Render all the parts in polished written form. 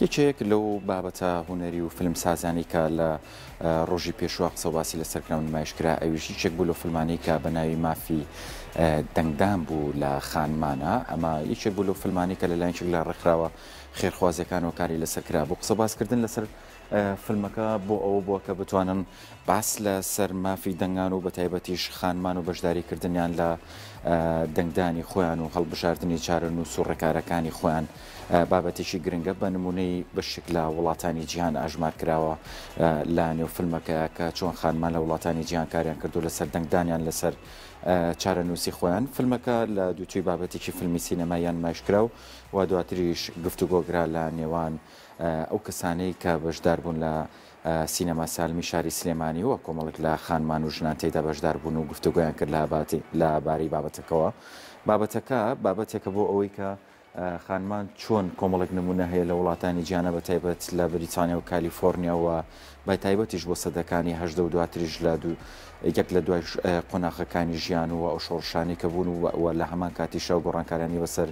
یەکێک لەو بابەتە هونەری و فیلمسازانەی کە لە ڕۆژی پێشووە قسە و باسی لەسەر کرا و نمایش کرا، ئەویش یەکێک بوو لەو فیلمانەی کە بە ناوی مافی دەنگدان بوو لە خانمانە. ئەمە یەکێک بوو لەو فیلمانەی کە لەلایەن یەکێک لە ڕێکخراوە خێرخوازییەکانەوە کاری لەسەر کرابوو. قسە و باسکردن لەسەر فیلمەکە بۆ ئەوە بووە کە بتوانن باس لە سەر مافی دەنگان و بەتایبەتیش خانمان و بەشداریکردنیان لە دەنگدانی خۆیان و هەڵبژاردنی چارەنووس و ڕێکارەکانی خۆیان بابەتێکی گرنگە بە نمونەی بەشێک لە وڵاتانی جیهان ئەژمار کراوە لە نێو فیلمەکە کە چۆن خانمان لە وڵاتانی جیهان کاریان کردو لەسەر دەنگدانیان لەسەر چارەنووسی خۆیان. فیلمەکە لە دووتوێی بابەتێکی فیلمی سینەماییان نمایش کرا و دواتریش گفتوگۆ کرا لە نێوان ئەو کەسانەی کە بەشدار بوون لە سینەما سالمی شاری سلێمانی و کۆمەڵێک لە خانمان و ژنان تێیدا بەشدار بوون و گفتوگۆیان کرد لە بارەی بابەتەکەوە. بابەتەکە بابەتێکە بۆ ئەوەی کە خانمان چۆن کۆمەڵێک نمونە هەیە لە وڵاتانی جیهانە بە تایبەت لە بریتانیا و کالیفۆرنیا و بە تایبەتیش بۆ سەدەکانی 18 و دواتریش لە دوو یەک لە دوای قۆناغەکانی ژیان و ئەو شۆڕشانەی کە بوون و لە هەمان کاتیشا و گۆڕانکاریانی بەسەر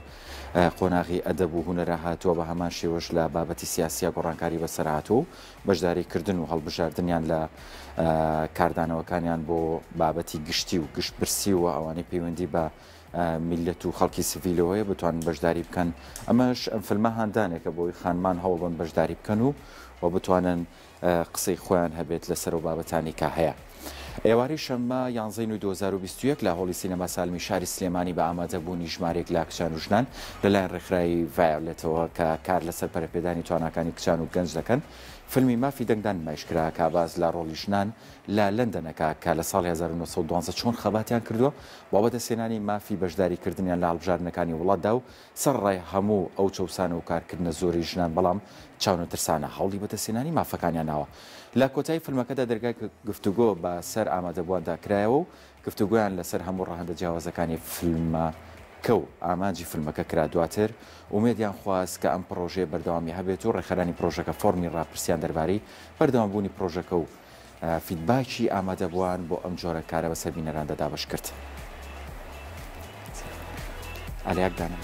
قۆناغی ئەدەب و هونەرا هاتووە، بە هەمان شێوەش لە بابەتی سیاسیا گۆڕانکاری بەسەر هاتووە و بەشداری کردن و هەڵبژاردنیان لە کاردانەوەکانیان بۆ بابەتی گشتی و گشتپرسی و ئەوانەی پەیوەندی بە میللەت و خەڵکی سڤیلەوە هەیە بتوانن بەشداری بکەن. ئەمەش ئەم فیلمە هاندانێکە بۆی خانمان هەوڵبەن بەشداری بکەن و و بتوانن قسەی خۆیان هەبێت لەسەر ئەو بابەتانەی کە هەیە. ئێوارەی شەممە یانزەی نۆی 2021 لە هۆڵی سینەما سالمی شاری سلێمانی بە ئامادەبوونی ژمارەیەک لە کچان و ژنان لەلایەن ڕێکخراوی ڤایۆلێتەوە کە کار لەسەر پەرەپێدانی تواناکانی کچان و گەنج دەکەن فیلمی مافی دەنگدان نمایشکرا کە باس لە ڕۆڵی ژنان لە لەندەنەکە کە لە ساڵی 1912 چۆن خەباتیان کردووە بۆ بەدەستهێنانی مافی بەشداریکردنیان لە هەڵبژاردنەکانی وڵاتدا و سەرەڕای هەموو ئەو چەوسانەوە و کارکردنە زۆرەی ژنان، بەڵام چاونەترسانە هەوڵی بەدەستهێنانی مافەکانیان ناوە. لە کۆتایی فیلمەکەدا دەرگای گفتوگۆ بە سەر ئامادەبوواندا کرایەوە و گفتوگۆیان لەسەر هەموو ڕەهەندە جیاوازەکانی فیلمەکە و ئامانجی فیلمەکە کرا. دواتر ئومێدیان خواست کە ئەم پڕۆژەیە بەردەوامی هەبێت و ڕێکخەرانی پڕۆژەکە فۆڕمی ڕاپرسیان دەربارەی بەردەوامبوونی پڕۆژەکە و فیدباکی ئامادەبووان بۆ ئەم جۆرە کارە بەسەر بینەراندا دابەش کرد. ئالیاک دانم.